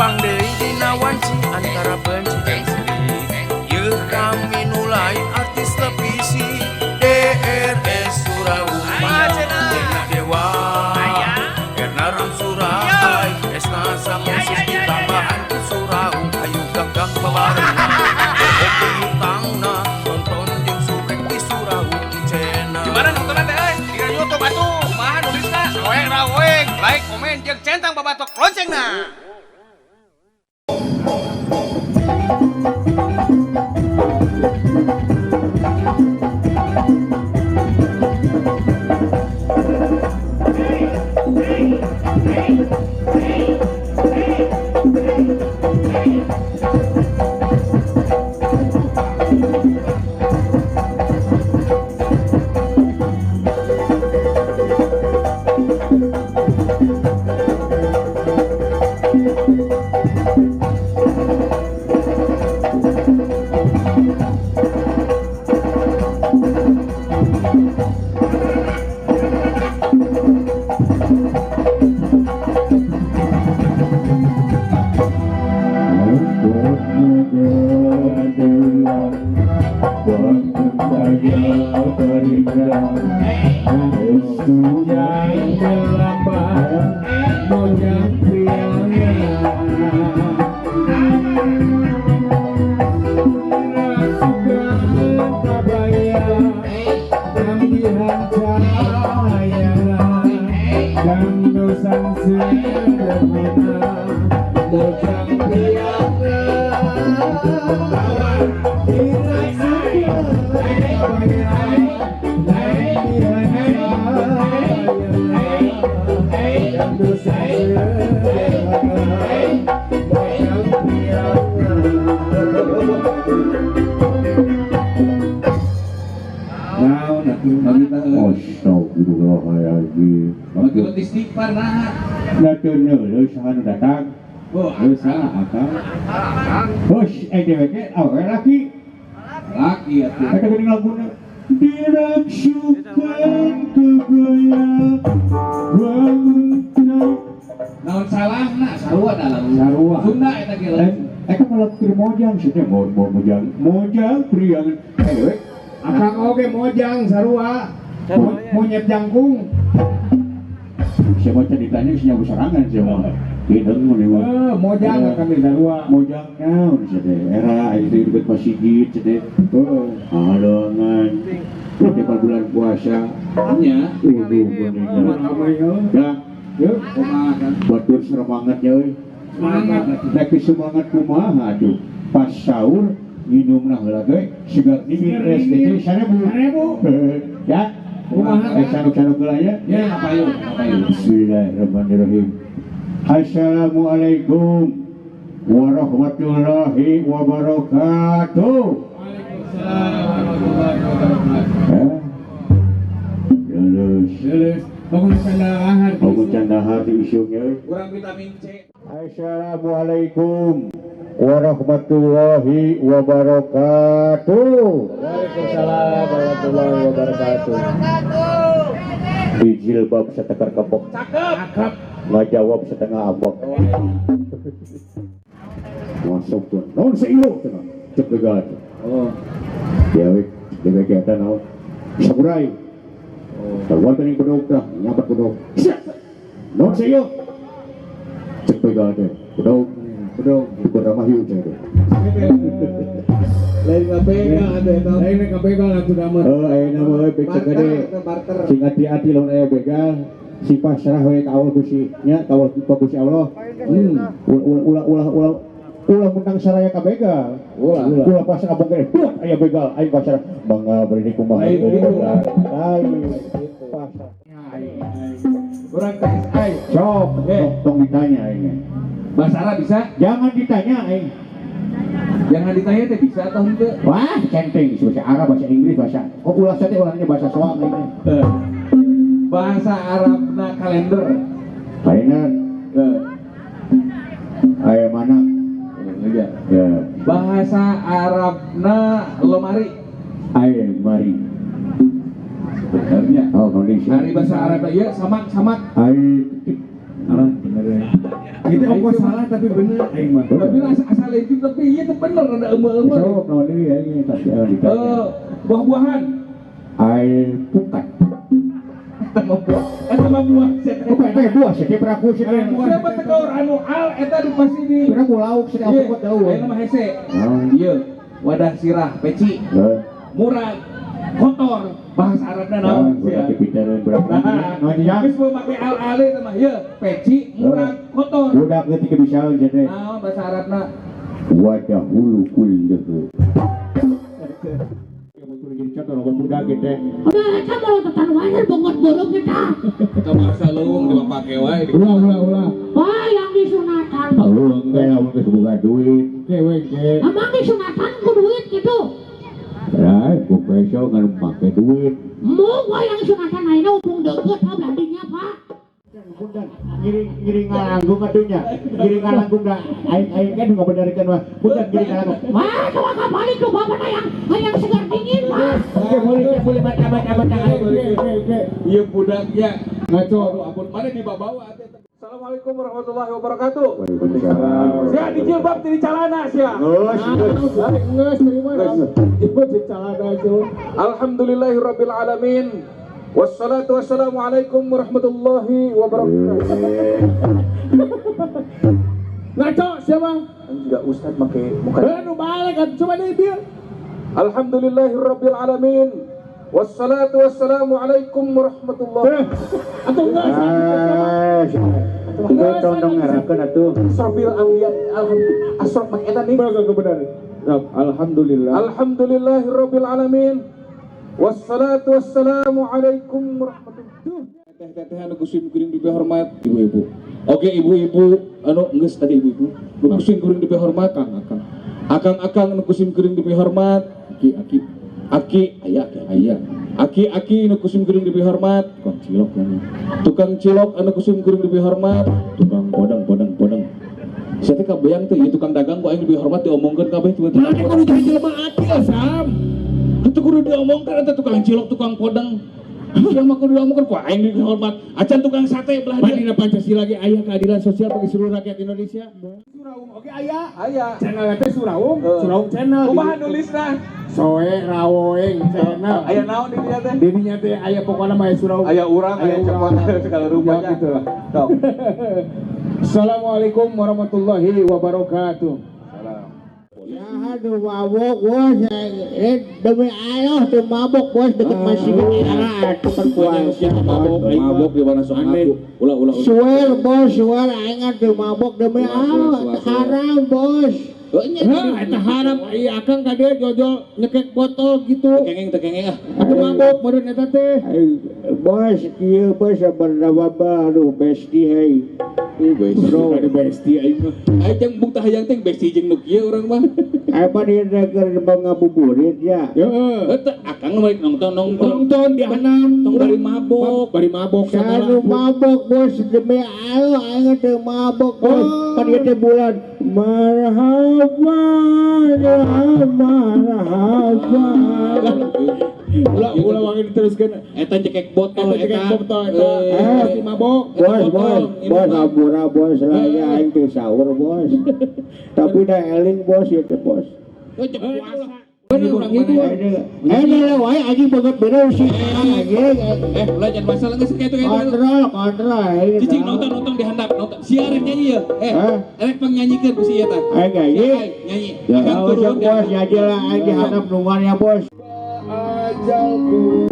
Tepang deui dina wanci antara benci jeung seri. Yeuh kami nu lain artis televisi DRS Suraung. Dena Dewa Erna Ramsurai Esna Samosis ditambahan ku Suraung. Ayo gagah babarengan. Oke hutangna nonton jeung subrek di Suraung Channel. Gimana nonton teh euy? Di YouTube atuh. Kumaha nulisna? Soek raweng, like, komen jeung centang babatok loncengna. Astagfirullahaladzim. Maka istighfar nah. Nah, teu saha nu datang. Oh, Heuh saha akang. Hush, dewek awewe laki. Laki atuh. Eta geuning laguna. Diraksukan kebaya bangun. Naon salahna sarua da lagu. Sarua. Sunda eta ge lagu. Eta malah keur mojang sih teh mojang. Mojang priangan. Dewek Akang oge mojang sarua. Monyet jangkung. Siapa can ditanya sih nyabu sorangan sih mah. Hideung mun mah. Mojang akang di sarua. Mojang naon sih teh. Era itu deket masjid sih teh. Heeh. Halangan. Berarti bulan puasa. Nya. Uduh bener. Ya, Yuk, Kumaha kan? batur semangatnya euy. semangat. Rek semangat kumaha atuh. Pas sahur minumna heula ge segar dingin SDC 1000. 1000. Ya. Kumaha? Sanuk-sanuk heula ya. Ya, apa yuk? Apa yuk? Bismillahirrahmanirrahim. Assalamualaikum warahmatullahi wabarakatuh. Waalaikumsalam warahmatullahi wabarakatuh. Lulus. Lulus. Bangun candahar. Bangun candahar di isungnya. Kurang vitamin C. Assalamualaikum warahmatullahi wabarakatuh. Waalaikumsalam warahmatullahi wabarakatuh. Di jilbab setekar kebok. Cakep. Cakep. Ngajawab setengah ambek. Masuk tuh. Naon seilo cenah. Cek begal. Oh. Ya we, dewek eta naon? Samurai. Oh. Keluar teuing bedog tah, nyabat bedog. Naon seilo? Cek begal teh. Bedog, Bedog. ukur ramah hiu teh. Lain ngabegal atuh eta. Lain ngabegal atuh damet. Eh, ayeuna mah euy cek gede. Barter. Sing hati-hati lamun aya begal, si pasrah we ka Allah Gusti nya, ka Allah ka Gusti Allah. Ulah ulah ulah ulah ulah menang saraya ka begal. Ulah. Ulah pasrah abong gede, buat aya begal, aing pasrah. Mangga bari kumaha Lain gitu. Lain. Pasrah. Urang tes ai. Sok, tong ditanya ini. Bahasa Arab bisa? Jangan ditanya aing. Jangan ditanya teh bisa atau henteu? Wah, centeng bahasa Arab, bahasa Inggris, bahasa. Oh, ulah teh ulahnya bahasa soang ini. Bahasa Arabna kalender. Kalender aya mana? Iya. Ya, Bahasa Arabna lemari. aya mari. Sebenarnya. Oh, Indonesia. Hari bahasa Arab ya samak samak. Ai Alah bener ya. Itu ongkos salah tapi bener aing mah. Tapi asal itu, tapi iya itu bener ada eme-eme. Sok naon deui aing tadi ditanya. Eh, buah-buahan. Alpukat. Eta mah buah. Eta mah buah. Bukan teh buah sih, peraku sih. Siapa tekaur anu al eta di pasti di. Peraku lauk sih alpukat tahu. Ayeuna mah hese. Naon? Ieu wadah sirah peci. Heh. Murag kotor bahasa Arabna Naon naon budak sia. dipitareun budak. Naon ya? Geus mau make al ale teh mah ieu peci murag kotor. Budak leutik bisa jadi. Naon bahasa Arabna? Wadahulu kulluhu. Jadi contoh loba budak gitu. Udah eta mau tetan wae bongot borong kita. Eta bahasa leuweung dipake wae. Ulah ulah ulah. Wah, yang disunatan. Lu enggak lamun geus boga duit. Oke we ke. Emang disunatan ku duit gitu. Lah, ku besok ngan make duit. Mau gua yang sunatan ayeuna upung deukeut ah belandinya, Pak. Punten, ngiring ngiring ngalanggung atunya. Ngiring ngalanggung da aing aing kan ngabenerkeun mah. Punten ngiring ngalanggung. Wah, coba kabalik tuh bapak hayang hayang segar dingin, Pak. Oke, boleh boleh baca baca baca. Oke oke oke. Ieu budaknya. Ngaco. Aduh ampun, mana dibawa atuh. Assalamualaikum warahmatullahi wabarakatuh. Waalaikumsalam. Sia dijilbab di calana sia. Geus, geus. Geus terima. Jebot di calana itu. Alhamdulillahirabbil alamin. Wassalatu wassalamu alaikum warahmatullahi wabarakatuh. Ngaco siapa? Kan juga ustad make muka. Anu balik atuh coba deh biar. Alhamdulillahirabbil alamin. Wassalatu wassalamu alaikum warahmatullahi. Atau enggak? Ah, Geus tong dong ngarakeun atuh. Asrobil awliya alhamdulillah. Asrof make eta nih. Benar benar. Alhamdulillah. Alhamdulillahirabbil alamin. Wassalatu wassalamu alaikum warahmatullahi. Teh-teh anu kusim kuring dipihormat ibu-ibu. Oke ibu-ibu anu geus tadi ibu-ibu. Nu kusim kuring dipihormat akang-akang. Akang-akang nu kusim kuring dipihormat aki-aki. Aki aya aki aya. Aki-aki nu kusim kuring dipihormat tukang cilok ya. Tukang cilok anu kusim kuring dipihormat tukang podeng podeng podeng. Saya teh kabayang teh ieu tukang dagang ku aing dipihormat diomongkeun kabeh tukang Mana kudu jadi jelema adil Sam. Itu kudu diomongkan eta tukang cilok, tukang podeng. Yang mah kudu diomongkan ku aing dihormat. Acan tukang sate belah dia. Madina Pancasila ge aya keadilan sosial bagi seluruh rakyat Indonesia. Suraung oke aya. Aya. Channel teh Suraung, Suraung channel. Kumaha nulisna? Soe Rawoeng channel. Aya naon di dinya teh? Didinya teh aya pokokna mah aya Suraung. Aya urang, aya cepot segala rupanya. Ya, gitu lah. Sok. Assalamualaikum warahmatullahi wabarakatuh. Aduh mabok bos, demi Allah tuh mabok bos deket masjid era tempat puasa. Mabok, mabok di mana sok ngaku. Ulah ulah ulah. Suwer bos, suwer aing tuh mabok demi Allah, haram bos. Hah, eta haram ieu akang ka dieu jojol nyekek botol gitu. Kengeng teh kengeng ah. Atuh mabok meureun eta teh. Bos, kieu bos bernama aduh bestie hei. Besti. Bro, ada bestie aing mah. Aing jeung bung tah hayang teh besti jeung nu kieu urang mah. Apa dia keur mau ngabuburit ya? Heeh. Eta akang nu balik nonton nonton. Nonton di hanam. Tong bari mabok. Bari mabok segala. Aduh mabok bos demi Allah aing teu mabok bos. Pan ieu teh bulan marhaba ya marhaba. Ulah ulah wangi diteruskeun. Eta cekek botol Eta cekek botol eta. Eh, Pasti mabok. Bos Eta bos botol, ini bos mah. ampura bos lah ya aing teu sahur bos. Tapi dah eling bos ieu teh bos. Oh, cek puasa. Bener urang itu. Eh wae anjing banget bener sih anjing. Eh, ulah jangan masalah geus kitu kitu. Kontrol kontrol aing. Cicing nonton nonton di handap nonton. Siaran nyanyi ya. Eh, Hah? erek pengnyanyikeun ku si ieu tah. Aing nyanyi. Nyanyi. Ya Akang usah turun bos nyanyi lah aing di handap nungguan ya bos. Ajalku,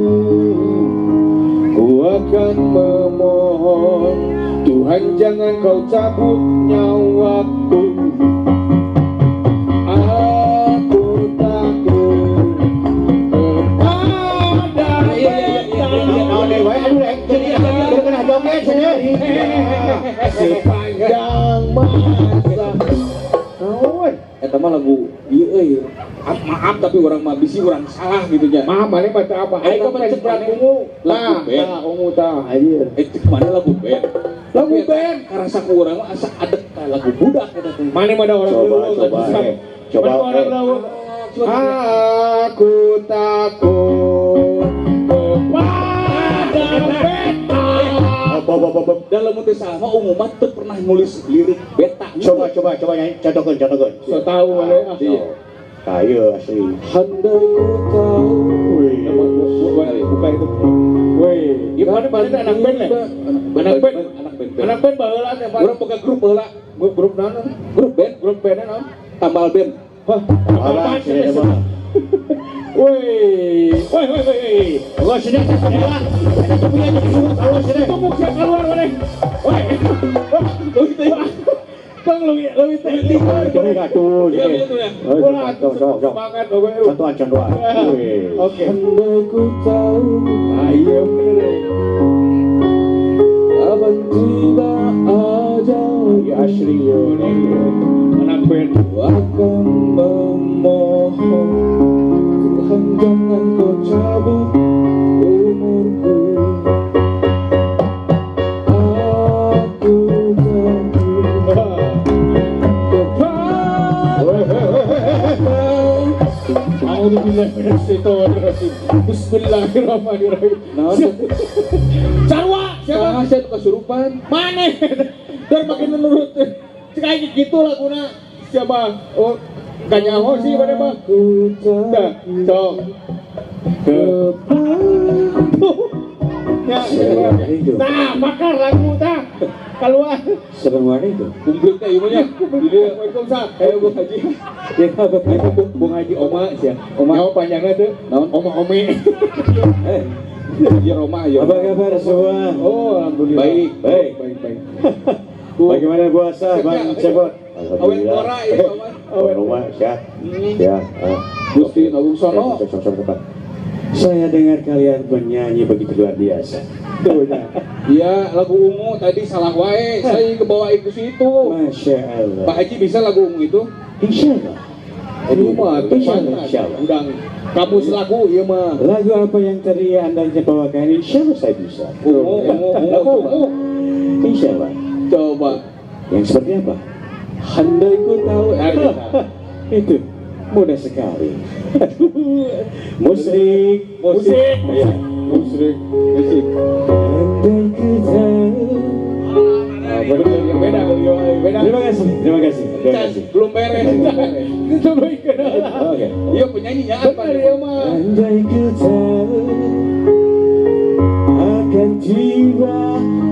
ku akan memohon Tuhan jangan kau cabut nyawaku. Aku takut kepada sepanjang masa. Eta mah lagu ieu euy. Maaf tapi orang mah bisi urang salah gitu nya. Maaf, mana baca apa? Aing Aing mah mah cek berat mana? ungu. Lagu Tah, band. tah, ungu tah. Anjir. Eh, cek mana lagu band? Lagu Tapi eta band. Karasa ku urang mah asa adek ka lagu budak eta teh. Mana mah ada orang Coba, leuweung, coba, atuh, Sam. eh. Coba, Mana orang eh. leuweung. Aku takut kepada peta. Apa apa apa. Dalam teu salah mah ungu mah teu pernah nulis lirik beta. Coba coba coba nyanyi, contohkeun contohkeun. So tahu we ah. Iya. Kayu asli. Andai ku tahu. Wih. Buka itu. Woi, gimana mana anak band le? Anak band, anak band. Anak band baheula teh, Pak. Urang boga grup baheula. Grup grup naon? Grup band, Grup band naon? Tambal band. Hah, Alah, sini ada mah. Woi, woi, woi, woi. Allah sini, sini lah. Ada punya Allah sini. Tumbuk siap keluar mana? Woi. Bang lu lu teh Ini atuh. Iya, gitu ya. Ulah Sok sok sok. semangat pokoknya. Contohan contohan. Wih. Oke. Andai ku tahu Ayo bener. kapan tiba ajal. Ya asli ya. Anak band. Ku akan memohon Tuhan jangan kau cabut umurku. Aku takut kepada Woi, woi, woi, woi. A'udzubillahi minasyaitonirrajim. Bismillahirrahmanirrahim. Naon? Sarwa, siapa? Siapa saya kesurupan? Mana? Dan makin menurut. Kayak gitu laguna. Siapa? Oh, gak nyaho sih mana mah. Aku Dah, takut sok. kepada Ya, nah, bakar lagu tah. Keluar. Sebenarnya itu. Kumplit teh ieu nya. Waalaikumsalam. Ayo Bung Haji. Ya apa Bung Haji Oma sih ya. Oma. Nyawa panjangnya tuh. Naon? Oma Omi. Eh. Haji Roma ayo. Apa kabar semua? Oh, alhamdulillah. Baik, baik. Baik, baik. Bagaimana puasa Bang Cepot? Awet ngora ya Oma. Awet Roma sehat. Ya. Ah. Gusti Agung Sono. Sok, sok, sok, sok. Saya dengar kalian bernyanyi begitu luar biasa. Tuh, ya. Iya, lagu ungu tadi salah wae. Saya kebawa ke situ. Masya Allah. Pak Haji bisa lagu ungu itu? Insya Allah. Aduh, mah, tuh Insya Allah. pantas. Insya Allah. Undang kamu selaku ieu mah. Lagu apa yang tadi Anda bawakan? Insya Allah saya bisa. Ungu, ungu, ungu. Lagu Coba. ungu. Insya Allah. Coba. Yang seperti apa? Andai ku tahu. Eh, Itu mudah sekali. Musik. Musik. Iya. Musik. Musik. Andai ku tahu. Nah, bener, beda, beda. Terima kasih, terima kasih, terima kasih. Belum beres. Itu lebih kenal. Oke. Iya penyanyinya apa? Bener ya mah. Andai ku tahu akan tiba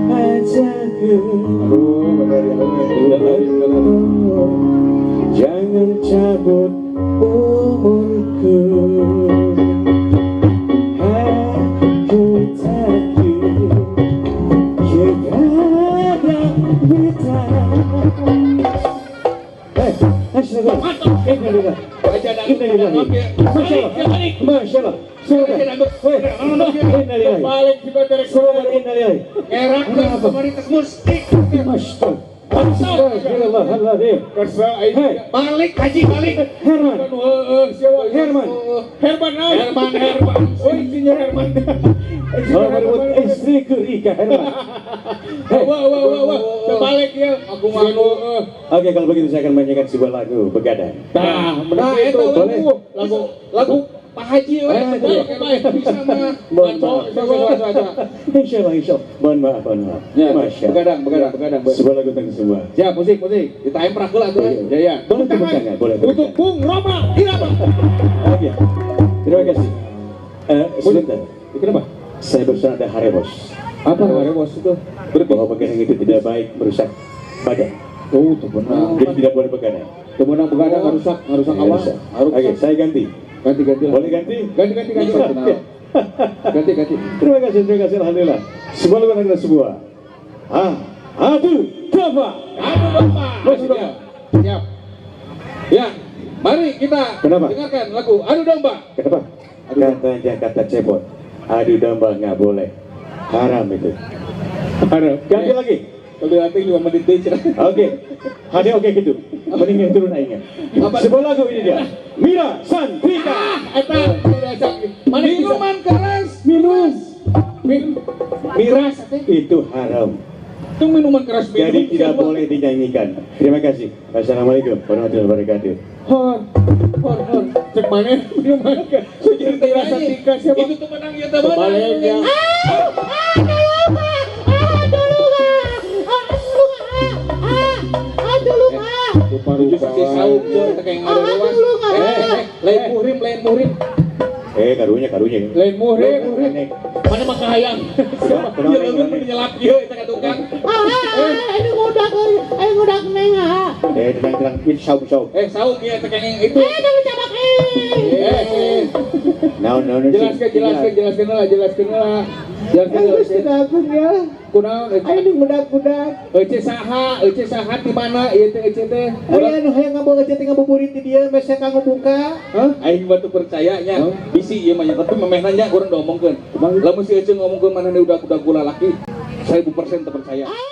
ajalku. Aduh, bener ya. Bener. Jangan cabut umurku. Aku takut kepada beta. Eh, astagfirullah. Innalillah. Innalillahi. Masya Allah. Masya Allah. Silakan. Innalillahi. Balik juga dari Silakan innalillahi. Ngerak komunitas musik. Astaga. Astagfirullahaladzim. Kesel aing. Hei, Balik haji balik. Herman. Heeh, siapa? Herman. Herman naon? Herman Herman. Oh, insinyur Herman. Oh, merebut istriku Rika Herman. Hei. Wah, wah, wah, wah. Terbalik ya. Aku malu. Oke, kalau begitu saya akan menyanyikan sebuah lagu begadang. Nah, Nah, bener itu itu boleh. Lagu lagu Pak Haji we. Eh, Pakai bisa mah. Mohon maaf. Coba coba coba. coba. Insya Allah, insya Allah. Mohon maaf, mohon maaf. Ya, Masya Allah. begadang, begadang, begadang. Sebuah lagu tentang semua. Siap, musik, musik. Kita emprak heula tuh. Ya, ya. Boleh tepuk tangan, boleh tepuk Untuk tangan. Bung Roma Irama. Oke. Terima kasih. Eh, sebentar. Kenapa? Saya barusan ada harebos. Apa Bos itu? Bahwa begadang itu tidak baik merusak badan. Oh, itu benar. Jadi tidak boleh begadang. Temenang begadang nggak rusak, nggak rusak awal. Rusak. Oke, saya ganti. Ganti ganti lah. Boleh ganti? Ganti ganti ganti. Oke. Ganti, ganti. Terima kasih, terima kasih, alhamdulillah. Sebuah lagu adalah sebuah. Ah, aduh, domba. Aduh Bapak. Musik ya. Siap. Ya, mari kita Kenapa? dengarkan lagu Adu Domba. Kenapa? Katanya kata cepot. Adu domba nggak boleh. Haram itu. Haram. Ganti lagi. Lebih nanti 5 menit deh cerah. Oke. Hadi oke gitu. Mending yang turun aingnya. Sebuah lagu ini dia. Mira Santika. Eta mana bisa? Minuman keras. Minum. Miras teh. Itu haram. Itu minuman keras minum. Jadi tidak siapa? boleh dinyanyikan. Terima kasih. Wassalamualaikum warahmatullahi wabarakatuh. Hor, hor, hor. Cek mana minuman ke? Jadi Mira Santika siapa? Itu tuh menang ya teman. Terbalik ya. Aduh, aduh, aduh. Tujuh saksi saum ceu teh kayak ngarewas. Eh, eh, lain muhrim, lain muhrim. Eh, karunya, karunya. Lain muhrim. Muhrim. Mana mah kahayang. Kunaon, Ieu leungeun kunaon. mun nyelap ieu eta ka tukang. Ah, ah, ini ngudak, ayo ngudak neng ah. Eh, tenang, tenang. Ini saum, saum. Eh, saum ieu teh kenging itu. Eh, tapi cabak eh. Eh, eh. Naon, naon. Jelaskan, jelaskan, jelaskan lah, jelaskan lah. Jelaskan, jelaskan. Agung ya. Kunaon Ece? Ayo nu ngudak-ngudak. Ece saha, Ece saha di mana ieu teh Ece teh? Aya nu hayang ngabawa Ece teh ngabuburit di dieu mese kanggo buka. Hah? Aing batu percaya nya. Bisi ieu mah nya, tapi memeh nanya urang diomongkeun. Lamun si Ece ngomongkeun manehna udah-udah gula laki, 1000% teu percaya. Ah,